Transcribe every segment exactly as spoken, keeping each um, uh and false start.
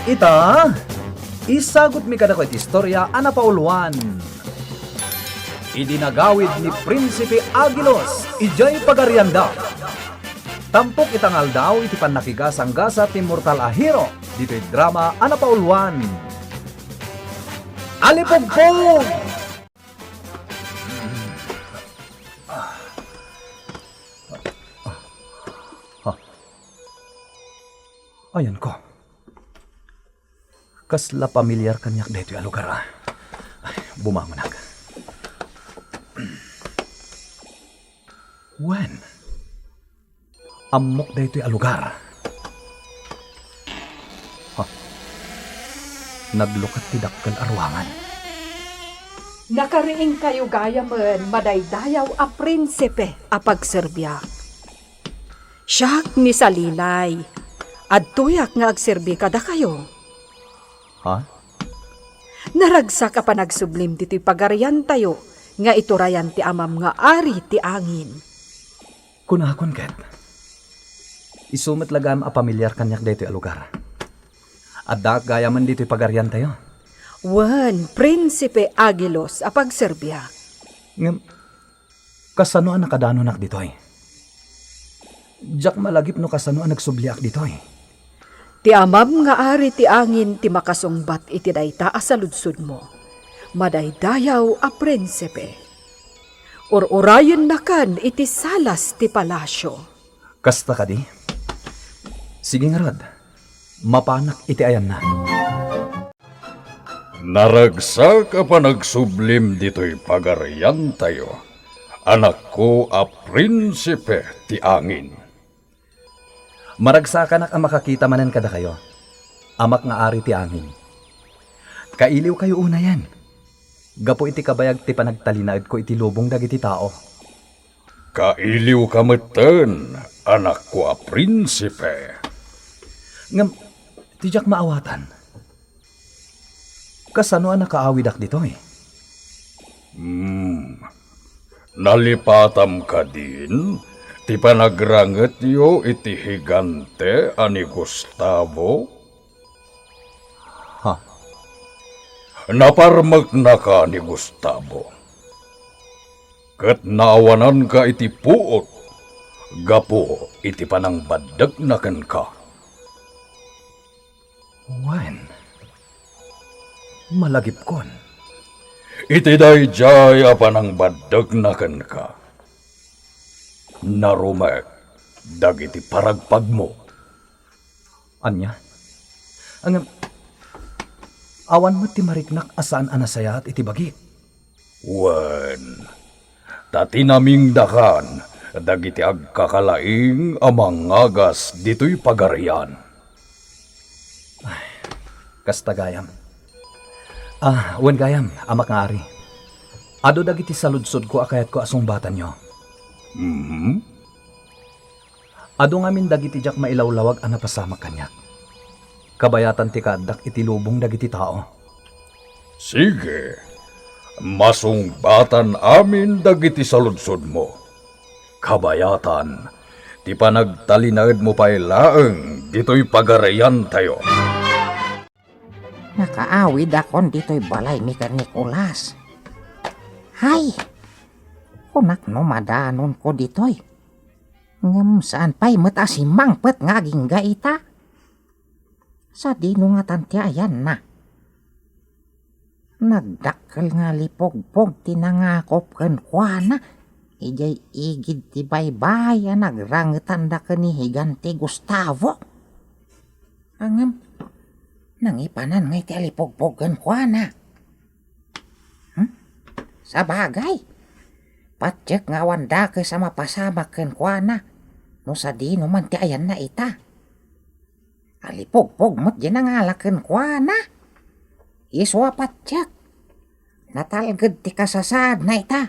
Ita, isagutmi kadakayo ti istorya a napauluan. Idi nagawid ni Prinsipe Agilos idiay pagarianda. Tampok ita nga aldaw iti pannakigasanggasat ti mortal a hero ditoy drama a napauluan. Alipugpog! Ayanko. Kasla pamilyar kaniak daytoy a lugar, a. Ay, bumangonak. Wen, ammok daytoy a lugar. Ha? Naglukat ti dakkel a ruangan. Nakariingkayo gayamen madaydayaw a prinsipe a pagserbiak. Siak ni Salilay. Adtoyak nga agserbi kadakayo. Ha? Naragsak a panagsublim ditoy pagariantayo nga iturayan ti amam nga ari ti angin. Kunakon ket, isu met la gayam a pamilyar kaniak daytoy a lugar. Addaak gayamen ditoy pagariantayo. Wen, Prinsipe Agilos a pagserbiak. Ngem, kasano a nakadanonak ditoy? Diak malagip no kasano a nagsubliak ditoy. Ti amam nga ari ti angin ti makasungbat iti dayta a saludsodmo. Madaydayaw a prinsipe. Ur-urayennakan iti salas ti palasio. Kasta kadi? Sige ngarud, mapanak iti ayanna. Naragsak a panagsublim ditoy pagariantayo, anakko a prinsipe ti angin. Maragsakanak a makakita manen kadakayo, amak nga ari ti angin. Kailiwkayo unayen, gapu iti kabayag ti panagtalinaedko iti lubong dagiti tao. Kailiwka metten, anakko a prinsipe. Ngem, ti diak maawatan, kasano a nakaawidak ditoy? Hmm. Nalipatam kadin ti panagrangetyo iti higante a ni Gustavo? Ha? Naparmeknaka ni Gustavo. Ket naawananka iti puot gapu iti panangbaddekna kenka. Wen, malagipkon. Iti daydiay a panangbaddekna kenka, narumek dagiti paragpagmo. Ania? Ngem, awan met ti mariknak a saan a nasayaat iti bagik. Wen, ta tinamingdakan dagiti agkakalaing a mangagas ditoy pagarian. Ay, kasta gayam. Ah, wen gayam, amak nga ari. Adu dagiti saludsodko a kayatko a sungbatanyo. Mhm. Adu ngamin dagiti diak mailawlawag a napasamak kaniak. Kabayatan ti kaaddak iti lubong dagiti tao. Sige, masungbatan amin dagiti saludsodmo. Kabayatan ti panagtalinaedmo pay laeng ditoy pagariantayo. Nakaawidakon ditoy balaymi ken Nicolas. Hay! Kunak no madanonko ditoy. Ngem saan pay met a simmangpet nga agingga ita. Sadino ngatan ti ayanna? Nagdakkel nga alipugpog ti nangakop kenkuana idiay igid ti baybay a nagranggetanda ken ni Higante Gustavo. Ngem, nangipanan ngay ti alipugpog kenkuana. Hmm? Sabagay, patiek nga awan dakes a mapasamak kenkuana no sadino man ti ayanna ita. Alipugpog met diay nangala kenkuana. Isu a patiek, natalged ti kasasaadna ita.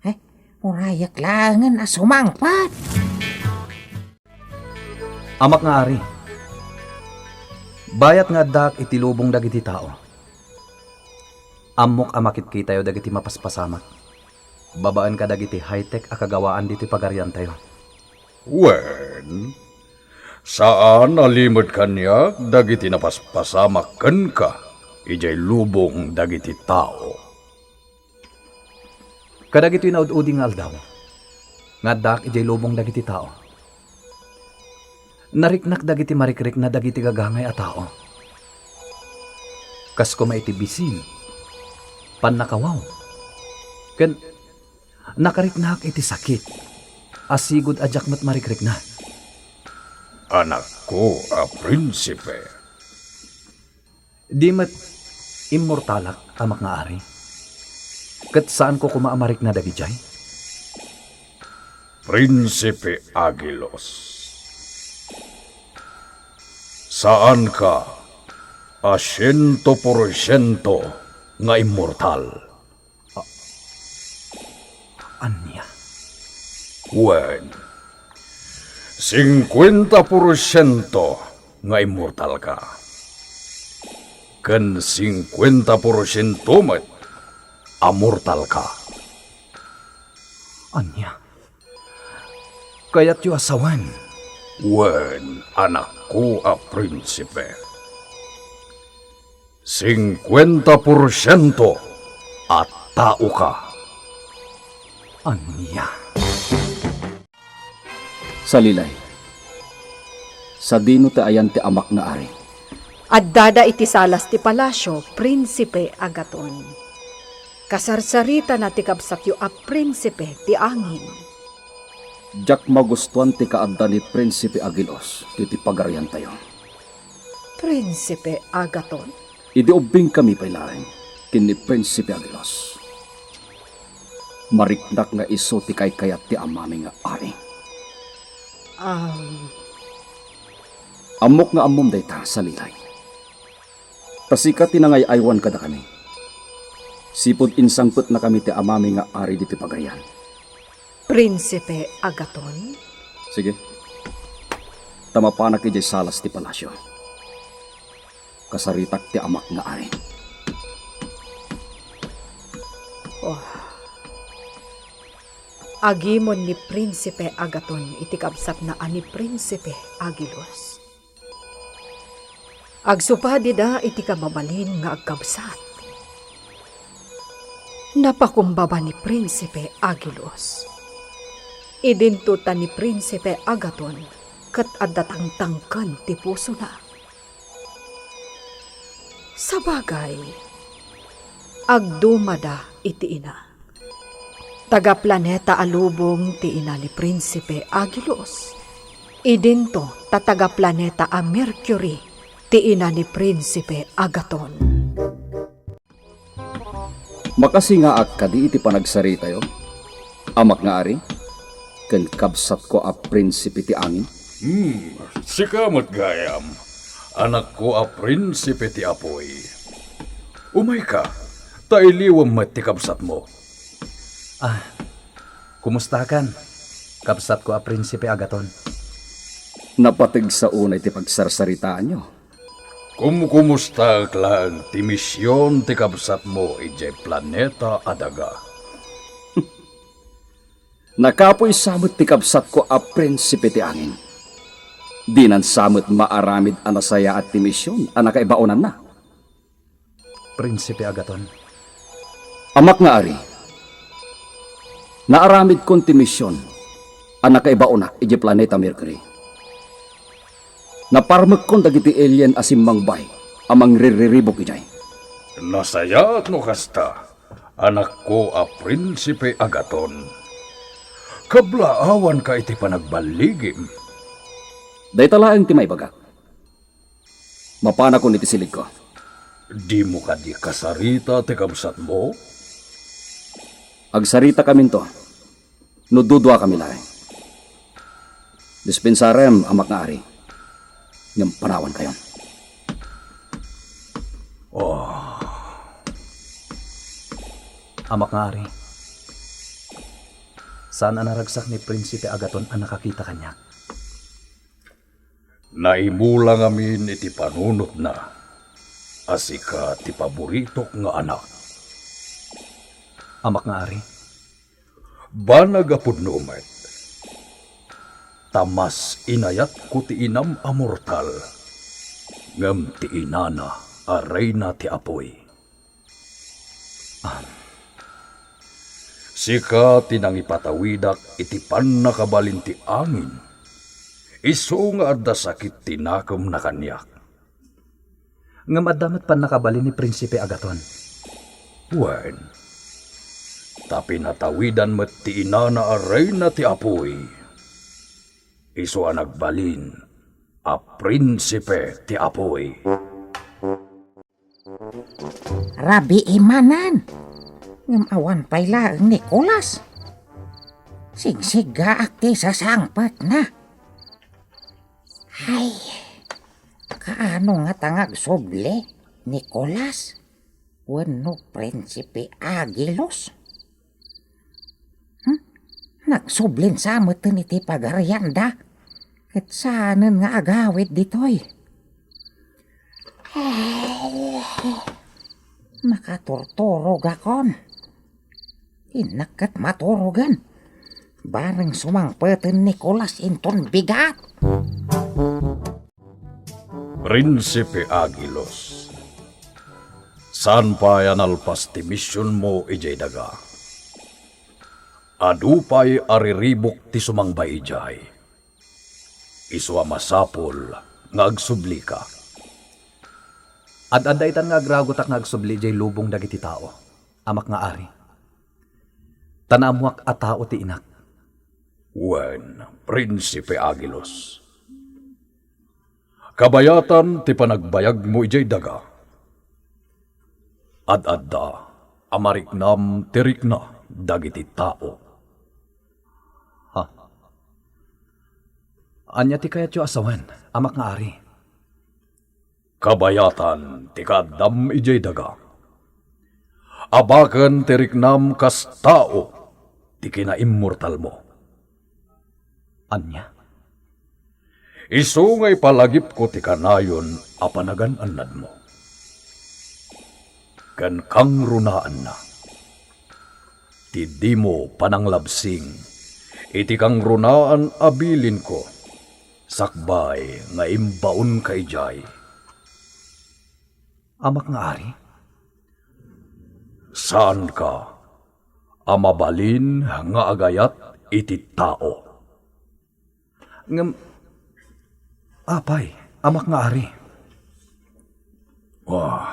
Eh, urayek laengen a sumangpet. Amak nga ari, bayat nga addaak iti lubong dagiti tao, ammok a makitkitayo dagiti mapaspasamak babaen kadagiti high-tech a kagawaan ditoy pagariantayo. Wen, Saan a limed kaniak dagiti napaspasamak kenka idiay lubong dagiti tao. Kadagitoy naud-udi nga aldaw nga addaak idiay lubong dagiti tao. Nariknak dagiti marikrikna dagiti gagangay a tao. Kas koma iti bisin, pannakawaw, ken nakariknak iti sakit a sigud a diak met marikrikna. Anakko a prinsipe. Di met immortalak, amak nga ari, ket saanko koma a marikna dagidiay? Prinsipe Agilos, saanka a siento porsiento nga immortal. A-, ania? Wen, singkuenta porsiento nga immortal ka. Ken singkuenta porsiento met a mortal ka. Ania? Kayatyo a sawen? Wen, anakko a prinsipe. Singkuenta porsiento a tao ka. Ania? Salilay, sadino ti ayan ti amak nga ari? Addada iti salas ti palasio, Prinsipe Agaton. Kasarsaritana ti kabsatyo a prinsipe ti angin. Diak magustuan ti kaadda ni Prinsipe Agilos iti pagariantayo. Prinsipe Agaton? Idi ubbingkami pay laeng ken ni Prinsipe Agilos, mariknak nga isu ti kaykayat ti amami nga ari. Am. Ammok nga ammom dayta, Salilay. Ta sika ti nangay-aywan kadakami. Sipud insangpetnakami ti amami nga ari ditoy pagarian. Prinsipe Agaton? Sige. Ta mapanak idiay salas ti palasio. Kasaritak ti amak nga ari. Oh. Agimon ni Prinsipe Agaton iti kabsatna a ni Prinsipe Agilos. Agsupadi da iti kababalin nga agkabsat. Napakumbaba ni Prinsipe Agilos. Idinto ta ni Prinsipe Agaton ket adda tangtangken ti pusona. Sabagay, agdumada iti ina. Taga-planeta a lubong ti ina ni Prinsipe Agilos. Idinto ta taga-planeta a Mercury ti ina ni Prinsipe Agaton. Makasingaak kadi iti panagsaritayo, amak nga ari, ken kabsatko a prinsipe ti angin? Hmm, sika met gayam, anakko a prinsipe ti apuy. Umayka, ta iliwem met ti kabsatmo. Ah, kumustakan, kabsatko a Prinsipe Agaton? Napateg sa unay ti pagsarsaritaanyo. Kumkumustaek laeng ti mision ti kabsatmo idiay planeta a daga. Nakapuy sa met ti kabsatko a prinsipe ti angin. Dinan sa met maaramid a nasayaat ti mision a nakaibaonanna. Prinsipe Agaton. Amak nga ari, naaramidkon ti mision a nakaibaonak idiay planeta Mercury. Naparmekkon dagiti alien a simmangbay a mangrirriribuk idiay. Nasayaat no kasta, anakko a Prinsipe Agaton. Kablaawanka iti panagballigim. Dayta laeng ti maibagak. Mapanakon iti silidko. Dimo kadi kasarita ti kabsatmo? Agsaritakaminto no duduakami laeng. Dispensarem, amak nga ari, ngem panawankayon. Oh. Amak nga ari, saan a naragsak ni Prinsipe Agaton a nakakita kaniak. Naimula ngamin iti panunotna a sika ti paboritok nga anak. Amak nga ari. Banag a pudno met. ta mas inayatko ti inam a mortal, ngem ti inana a reyna ti apuy. Ah, sika ti nangipatawidak iti pannakabalin ti angin, isu nga adda sakit ti nakemna kaniak. Ngem adda met pannakabalin ni Prinsipe Agaton. Wen, ta pinatawidan met ti inana a reyna ti apuy, isu a nagbalin a prinsipe ti apuy. Rabii manen, ngem awan pay laeng Nicolas. Sigsiggaak ti sasangpetna. Ay, kaano ngata nga agsubli, Nicolas wenno Prinsipe Agilos? Hmm? Nagsublin sa metten iti pagarianda, ket saanen nga agawid ditoy. Ay, makaturturogakon. Innak ket maturogen. Bareng sumangpeten Nicolas inton bigat. Prinsipe Agilos, saan pay a nalpas ti misionmo idiay daga. Adu pay a riribuk ti sumangbay idiay. Isu a masapul nga agsublika. Ad-adda itan nga agragutak nga agsubli idiay lubong dagiti tao, amak nga ari. Ta naammoak a tao ti inak. Wen, Prinsipe Agilos, kabayatan ti panagbayagmo idiay daga. Ad-adda a mariknam ti rikna dagiti tao. Ha? Ania ti kayatyo a sawen, amak nga ari? Kabayatan ti kaaddam idiay daga. Abaken ti riknam kas tao ti kinaimmortalmo. Ania? Isu nga ipalagipko ti kanayon a panagan-annadmo ken kangrunaanna. Ti dimo pananglabsing iti kangrunaan a bilinko sakbay nga imbaonka idiay. Amak nga ari? Saanka a mabalin nga agayat iti tao. Ngem, apay, amak nga ari? Ah,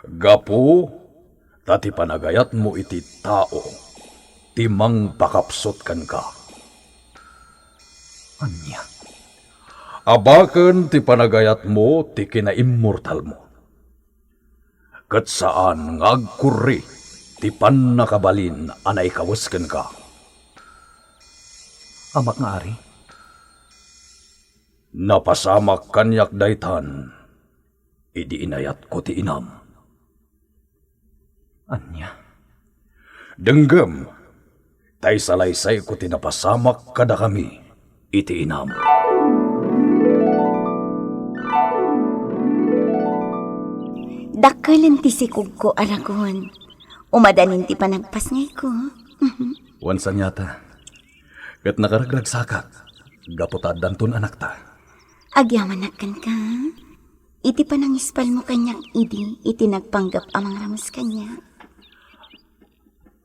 gapu ta ti panagayatmo iti tao ti mangpakapsut kenka. Ania? Abaken ti panagayatmo ti kinaimmortalmo. Ket saan nga agkurri ti pannakabalin a naikawes kenka. Amak nga ari? Napasamak kaniak daytan idi inayatko ti inam. Ania? Denggem, ta isalaysayko ti napasamak kadakami iti inam. Dakkelen ti sikogko a ragon. Umadanin ti panagpasngayko. Wen saniata, ket nakaragragsakak gapu ta addanton anakta. Agyamanak kenka. Iti panangispalmo kaniak idi iti nagpanggep a mangrames kaniak.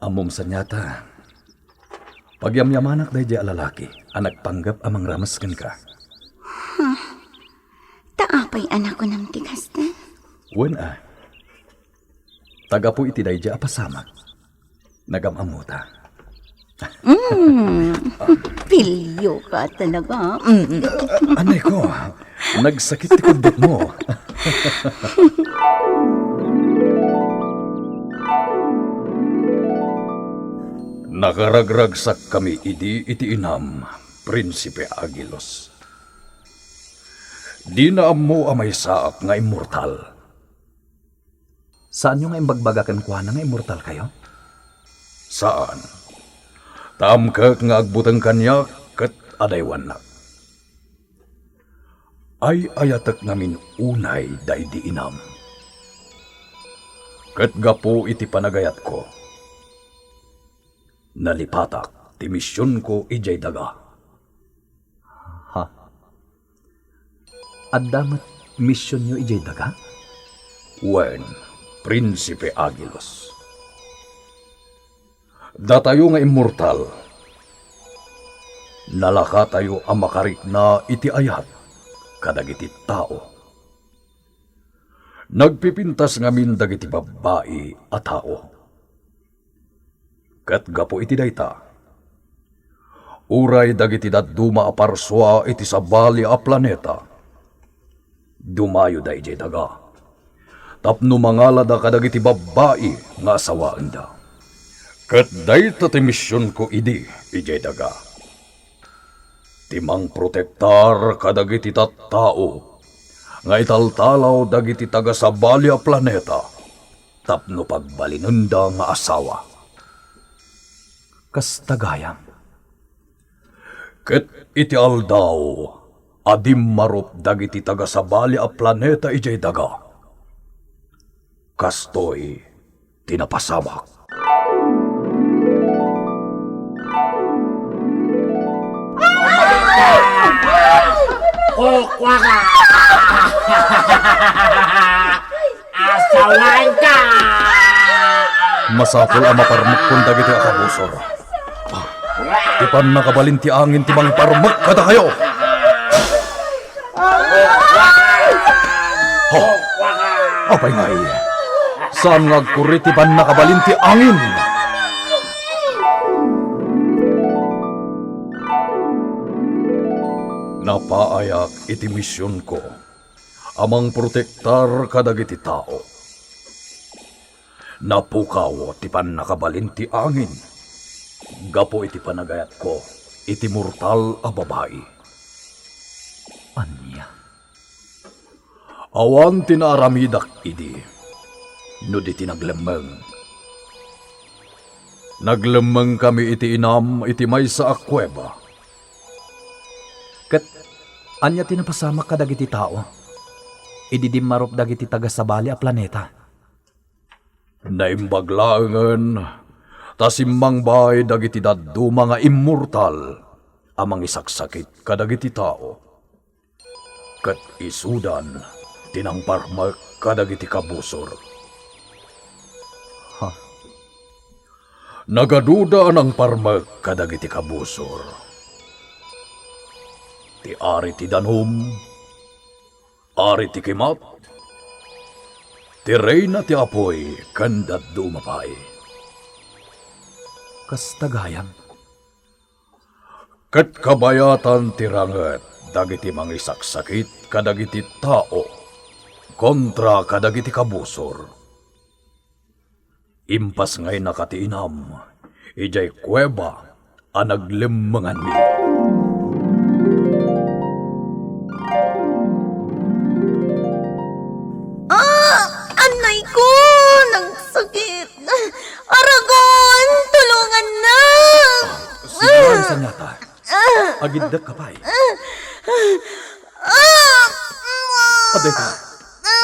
Ammom saniata, pagyamyamanak daydiay a lalaki a nagpanggep a mangrames kenka. Huh? Ta apay a nakunam ti kasta? Wen a. Ta gapu iti daydiay a pasamak, nagam-ammota. Mm. Pilio ka talaga. Mm. Anay ko, nagsakit ti kuddutmo. Nakaragragsakkami idi iti inam, Prinsipe Agilos. Dina ammo a maysaak nga immortal. Saanyo nga imbagbaga kenkuana nga immortalkayo? Saan. Ta amkek nga agbuteng kaniak ket adaywannak. Ay-ayatek ngamin unay daydi inam. Ket gapu iti panagayatko, nalipatak ti misionko idiay daga. Adda met misionyo idiay daga? Wen, Prinsipe Agilus. Datayo nga immortal, nalakatayo a makarikna iti ayat kadagiti tao. Nagpipintas ngamin dagiti babbai a tao. Ket gapu iti dayta, uray dagiti dadduma a parsua iti sabali a planeta, dumayoda idiay daga tapno mangalada kadagiti babbai nga asawaenda. Ket dayta ti misionko idi idiay daga: ti mangprotektar kadagiti tattao nga italtalaw dagiti taga-sabali a planeta tapno pagbalinenda nga asawa. Kasta gayam. Ket iti aldaw a dimmarup dagiti taga-sabali a planeta idiay daga, kastoy ti napasamak. Kukuaka! Asawanka! Masapul a maparmekkon dagiti a kabusor. Ti pannakabalin ti angin ti mangparmek kadakayo. Ha? Apay ngay? Saan nga agkurri ti pannakabalin ti angin? Napaayak iti misionko a mangprotektar kadagiti tao. Napukaw ti pannakabalin ti angin gapu iti panagayatko iti mortal a babai. Ania? Awan ti naaramidak idi no di ti naglemmeng. Naglemmengkami iti inam iti maysa a kuweba. Ket ania ti napasamak kadagiti tao idi dimmarup dagiti taga-sabali a planeta? Naimbag laengen ta simmangbay dagiti dadduma nga immortal a mangisaksakit kadagiti tao. Ket isudan ti nangparmek kadagiti kabusor. Ha? Nagaduda a nangparmek kadagiti kabusor. Ti ari ti danum, ari ti kimat, ti reyna ti apuy, ken dadduma pay. Kasta gayam. Ket kabayatan ti ranget dagiti mangisaksakit kadagiti tao kontra kadagiti kabusor. Impasngaynaka ti inam idiay kuweba a naglemmenganmi. Ah! Anay ko! Nagsakit! Aragon! Tulungannak! Sige, Sanyata. Agiddek ka pay. Adayta,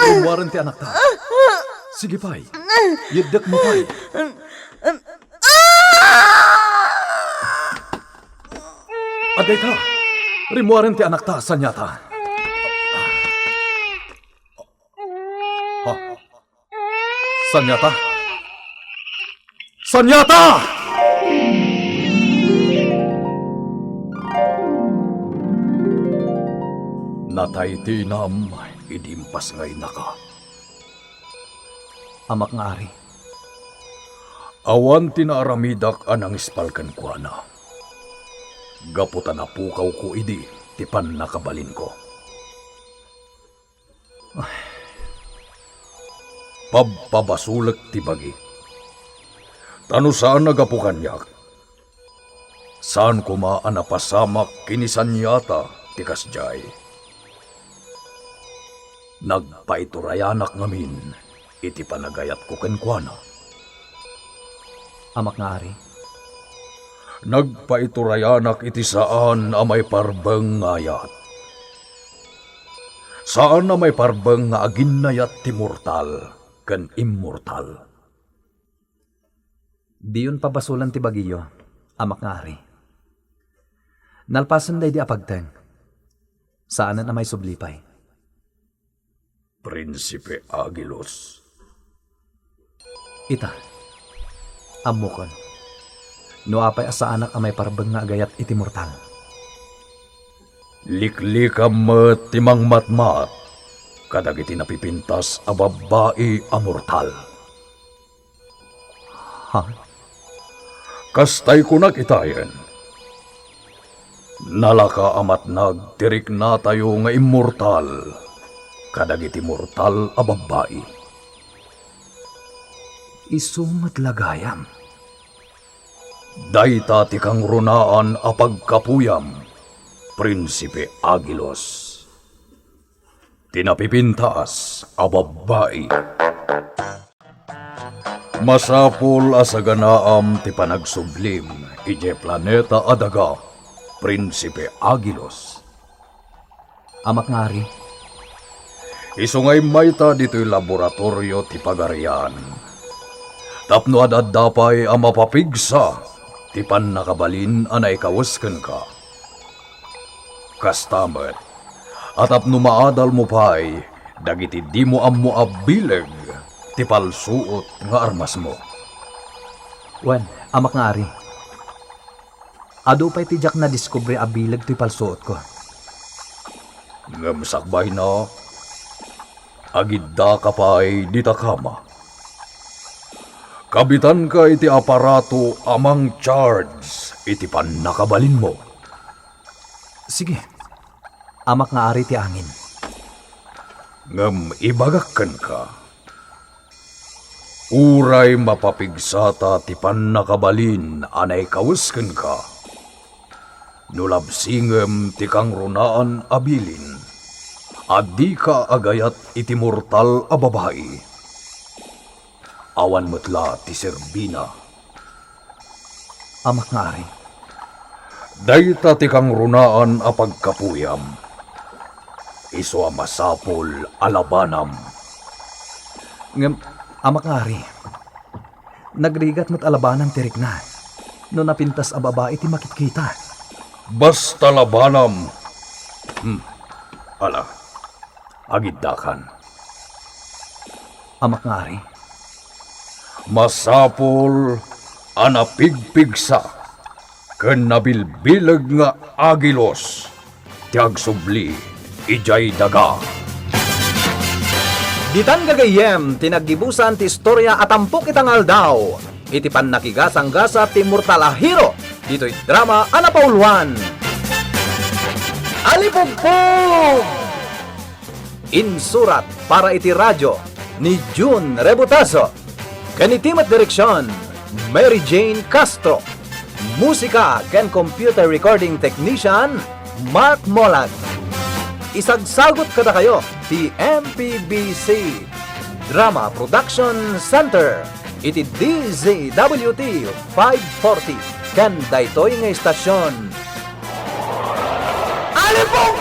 rimmuaren ti anakta. Sige pay. Yeddek mo pay. Adayta, rimmuaren ti anakta, Sanyata. Ha? Sanyata? Sanyata! Natay ti inam idi impasngaynaka. Amak nga ari. Awan ti naaramidak a nangispal kenkuana. Gapu ta napukawko idi ti pannakabalinko. Pabpabasolek ti bagi. Ta no saan a gapu kaniak, saan koma a napasamak ken ni Sanyata ti kasdiay. Nagpaiturayanak ngamin iti panagayatko kenkuana. Amak nga ari. Nagpaiturayanak iti saan a maiparbeng nga ayat. Saan a maiparbeng nga aginnayat ti mortal ken immortal. Diyon pabasolan ti bagiyo, amak nga ari. Nalpasen daydi a pagteng, saanen a maisubli pay. Prinsipe Agilos. Ita, ammokon no apay a saanak a maiparbeng nga agayat iti mortal. Liklikam met ti mangmatmat kadagiti napipintas a babbai a mortal. Ha? Kastay kunak itayen. Nalaka a matnag ti riknatayo nga immortal kadagiti mortal a babbai. Isu met la gayam. Dayta ti kangrunaan a pagkapuyam, Prinsipe Agilos. Ti napipintas a babbai. Masapul a saganaam ti panagsublim idiay planeta a daga, Prinsipe Agilos. Amak nga ari. Isu nga immayta ditoy laboratorio ti Pagarian tapno ad-adda pay a mapapigsa ti pannakabalin a naikawes kenka. Kasta met a tapno maadalmo pay dagiti dimo ammo a bileg ti palsuot nga armasmo. Wen, amak nga ari, adu pay ti diak nadiskubre a bileg toy palsuotko. Ngem sakbayna, agiddaka pay dita kama. Kabitanka iti aparato a mang-charge iti pannakabalinmo. Sige, amak nga ari ti angin. Ngem ibagak kenka, uray mapapigsata ti pannakabalin a naikawes kenka, no labsingem ti kangrunaan a bilin a dika agayat iti mortal a babai, awan met la ti serbina. Amak nga ari. Dayta ti kangrunaan a pagkapuyam. Isu a masapul a labanam. Ngem, amak nga ari, nagrigat met a labanam ti rikna no napintas a babai ti makitkita. Basta labanam. Hmm. Ala. Agiddakan. Amak nga ari. Masapul a napigpigsa ken nabilbileg nga agilos ti agsubli idiay daga. Ditan gagayyem ti naggibusan ti istoria a tampok ita nga aldaw iti pannakigasanggasat ti immortal a hero ditoy drama a napauluan. Alipugpog! Insurat para iti radio ni Jun Rebutazo, ken iti met direksion, Mary Jane Castro. Musika ken computer recording technician, Mark Molag. Isagsagut kadakayo ti M P B C Drama Production Center iti D Z W T five forty ken daytoy nga istasion. Alipong